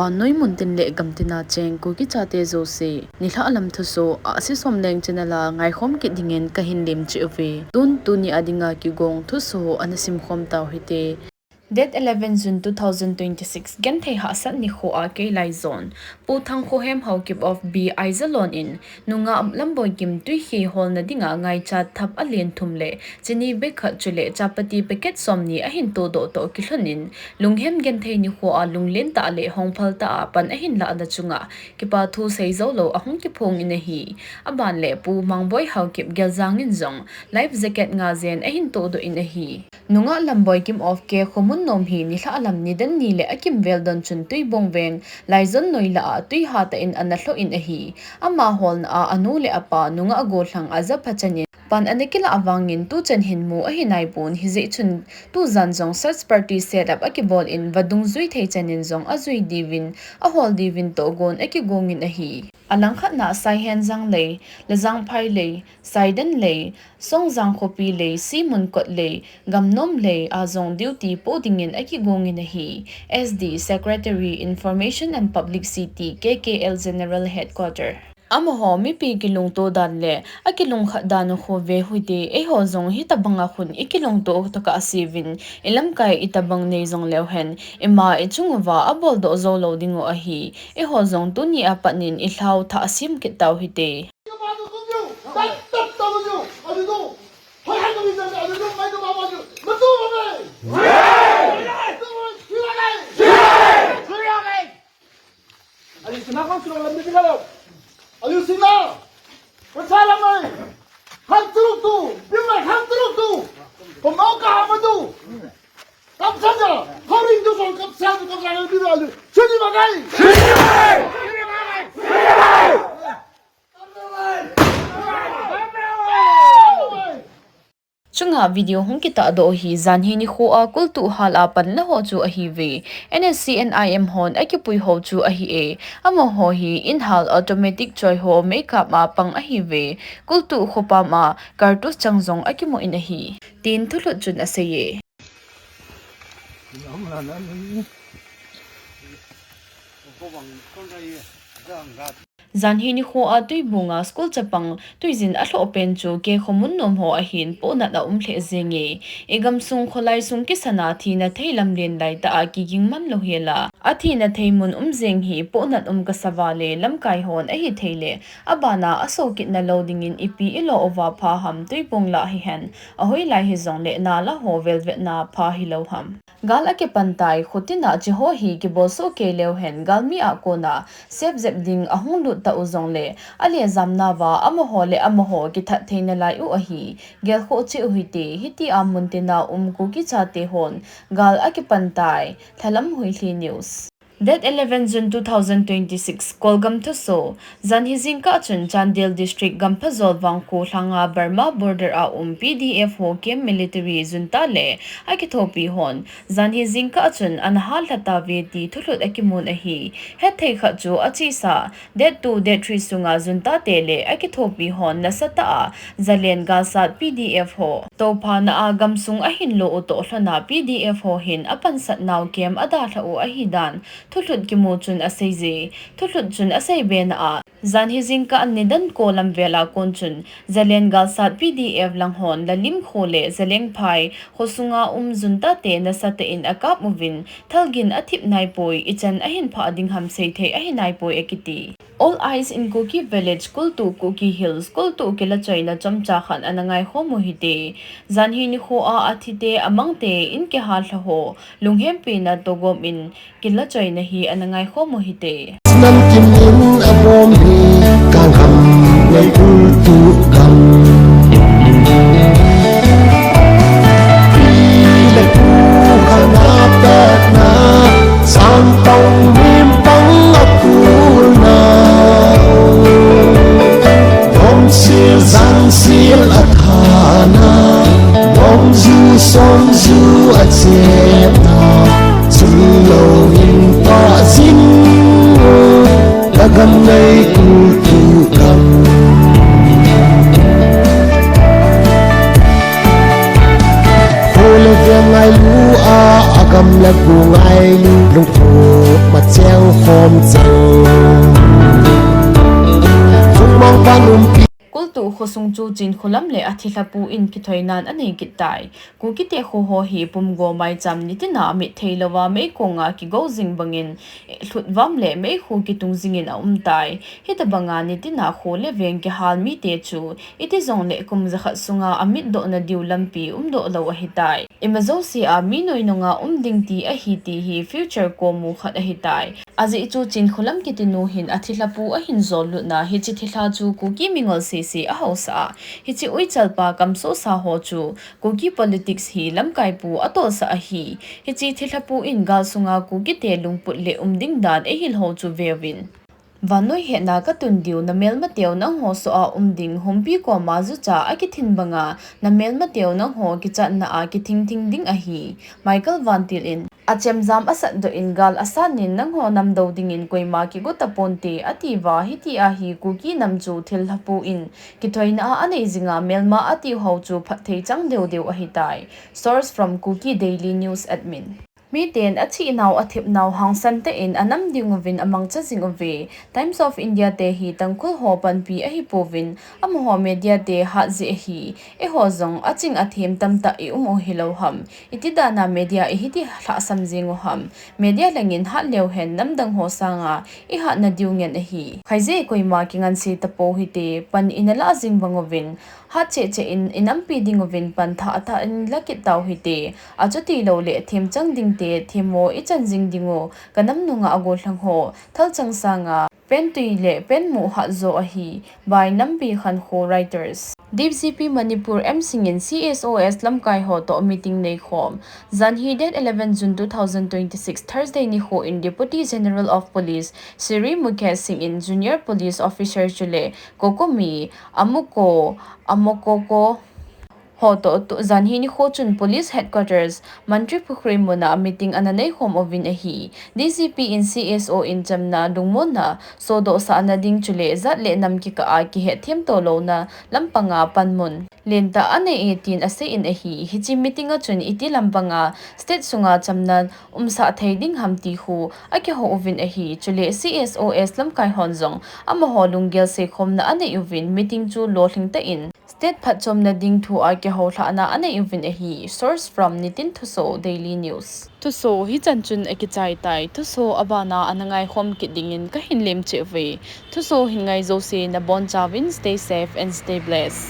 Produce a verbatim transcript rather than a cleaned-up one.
Vannoi muntin le gamtina cheng Kuki chate jouse, nilhah lam thusoh, Ahsi Somleng channel a ngaikhom kit dingin kahin lemchih uve. Tun tuni a dinga kigong thusoh ana simkhom tau hite. Date eleven June two thousand twenty-six, genthei hahsat nikho a K. Laijon, Pu Thangkhohem Haokip of B. Aijalon in, nungah Lamboi Kim tuikhe holna dinga ngaichat thap alen thum le chini bag khat chule chapati packet somni ahin todoh toh kilhon in, lunghem genthei nikho a lunglen tah le hongphal tah a pan ahin lahna chunga kipa thu seijou lou ahung kiphong in ahi. Aban le Pu Mangboi Haokip Geljang in jong life jacket nga jen ahin todoh in ahi. Nungah Lamboi Kim of K. Khomunnom hi nilhah lam nidan ni le akimvel don chun Tuibong Veng Laijon noi lah a twi hatah in ana lhoh in ahi. Ama holna a anu le apa nungah gollhang ajapha chan in pan ana kilah vangin tuchan hin mu ahi naipon, hijeh chun tujan jong search party set up akibol in vadung jui thei chan in jong ajui diuvin, ahol diuvin tohgon akigong in ahi. Alangkhat na Saihenjang lei, Lajangphai lei, Saidan lei, Songjang khopi lei, Simunkot lei, Gamnom lei a jong duty po dingin akigong in ahi. S D, Secretary, Information and Publicity, K K L General Headquarter. Amaho mipi kilungto dan le akilungkhat dan u khu ve hite, eiho jong hitabang a khun ikilungto tokah a seuvin, ilamkai itabang nei jong leu hen, ima ichung uva abol doh jou lou ding u ahi. Eiho jong tuni a pat in ilhau thah a sem kit tau hite. Aliu sina kau sina lam ni kalo. Aliu sina. Kau sa lam ai. Khan truk tu. Bim mai khan truk tu. Pemau ka ha tu. Kam sa ja. Kau ring tu song kam sa tu kam sa lam ni kalo. Sini bagai. Sini bagai. Sini bagai. Chunga video hung kitah doh hi janhi nikho a kultuh hal a panla ho chu ahiuve. N S C N I M hon akipui ho chu ahi e. Amaho hi inhal automatic choi ho makeup a pang ahiuve. Kultuh khopam a cartouche chang jong akimu in ahi, tin thulhut chun asei e. Janhi nikho a Tuibong a school chapang tuijin alhoh pen chu K. Khomunnom ho ahin pohnat aum lheh jenge. Igamsung kholai sung kisan a thina thei lamlen laitah a kiging man lou hela, athina thei mun um jeng hi pohnat um kasa vale lamkai hon ahithei le abana aso kitna lou dingin ipi ilo uva pha ham Tuibong lah hihen, ahoilai hijongle nala ho velvetna pha hilou ham. Gal akipan tai, khotin a cheho hi kibolsoh kei leu hen, galmi a kona sep jep ding ahung lut tau jongle, ale jamna uva amaho le amaho kithat theina lai u ahi, gelkhoh cheh u hite, hitia muntin a um Kuki chate hon gal akipan tai. Lhalam Huilhi News. Date eleven June two thousand twenty-six, Kolgam thusoh. Janhi jingkah chun Chandel District, Gampha Jolvang kho lhanga Burma border a um P D F ho camp military junta le akithopi hon janhi jingkah chun ana hallha tauve ti thulhut akimun ahi. Hetthei khat chu achesa, date two, date three sunga junta te le akithopi hon nasatah a Zalen galsat P D F ho tophana a gamsung ahinlo u toh lhona P D F ho hin apansat nau camp adalhah u ahidan thulhut kimu chun aseije. Thulhut chun asei bena a, janhi jingkah nidan ko lam vel a kon chun Zalen galsat P D F lang hon Lalim kho le Zalengphai kho sunga um junta te nasatah in akap uvin, thalgin athip naipoi, ichan ahin phah ding ham seithei ahi naipoi akiti. All eyes in Kuki Village, Kultuh Kuki Hills, kultuh kilachoina chomcha khat ana ngaikhom u hite. Janhi nikho a athite amangte in kihallha ho lunghempina tohgom in kilachoina hi ana ngaikhom u hite. Namkim in abom hi kangham nei kultuh gam. Pi le pu khana petna, sangtong mimpang akulna. Lomsil jangsil athana, lomju somju achepna, chunglou in pah jing u, lagam nei kultuh gam. Kho le veng ngailu a, agam le go ngailu, lungkhuh macheng Om Chang. Lungmong panumpi. Kultu khosung chu Chinkholam le athilhapu in kithoinan anei kit tai. Kukite kho ho hi pumgo maicham nitina amit thei louva meikonga kigou jing bangin, lhutvam le meikhu kitung jingin aum tai. Hitabanga nitina kho le veng kihal mite chu iti jongle kum jakhat sunga amit dohna diu lampi umdoh lou ahitai. Ima jousea mi noinunga um ding ti ahi ti hi future komu khat ahitai. Ajeh chu Chinkholam kitinu hin athilhapu ahin jol lutna hiche thilha chu Kuki mingol sese ahaosa a, hiche uichalpa kamsohsa ho chu Kuki politics hi lamkaipu atolsah ahi. Hiche thilhapu in gal sunga Kukite lungput le um ding dan eihil ho chu veuvin. Vannoi hetna katun diu, namelmateu nangho soh a um ding, humpi koma jucha akithin banga, namelmateu nangho kichatna a kithingthing ding ahi. Michael Vantil in, achemjam asatdoh in gal asanin nangho namdou dingin koima kigo taponte, atiuva, hitia hi Kuki nam chu thilhapu in kithoina a anei jinga melma atiuho chu phatthei chang deudeu ahitai. Source from Kuki Daily News Admin. Miten achihnau athepnau hangsan tah in anam dinguvin amangcha jinguve. Times of India te hi Tangkhul ho panpi ahipouvin, amaho media te hat jeh ahi. Eiho jong aching athem tamtah ium u hilou ham? Iti dana media ihiti lhahsam jingu ham? Media langin hat leuhen namdang ho sanga ihatna diu ngen ahi. Khaijeh koima kinganse tapou hite, pan inalah jing banguvin, hat cheh cheh in inampi dinguvin pan thah thah in lakit tau hite. Achutiloule themchang dingte themmo ichan jing dingu, kanam nunga agollhang ho thalchang sanga pentui le penmuh hatjo ahi. By Nampi Khankho, writers. DGP Manipur M Singh in CSOs lamkai ho toh meeting neikhom. Janhi date eleven June two thousand twenty-six, Thursday nikho in Deputy General of Police Shri Mukesh Singh in junior police officer chule COCOMI, AMUCO, AMOCOCO ho toh tu, janhi nikho chun Police Headquarters, Mantripukhri muna meeting ana neikhom uvin ahi. DGP in CSO in chamna, lungmonna, sodohsahna ding chule jat le nam kikah a kihetthem tolouna lampanga panmun lentah anei e tin aseiyin ahi. Hiche meeting a chun iti lampanga state sunga chamna umsah thei ding ham ti khu akihou uvin ahi. Chule CSOs lamkai hon jong amaho lunggel seikhomna anei uvin, meeting chu lolhing tah in state phatchomna ding thu a kihoulhahna anei uvin ahi. Source from Nitin Thuso, Daily News. Thuso hichan chun akichai tai. Thuso abana ana ngaikhom kit dingin kahin lemcheh uve. Thuso hin ngai jouse nabonchauvin stay safe and stay blessed.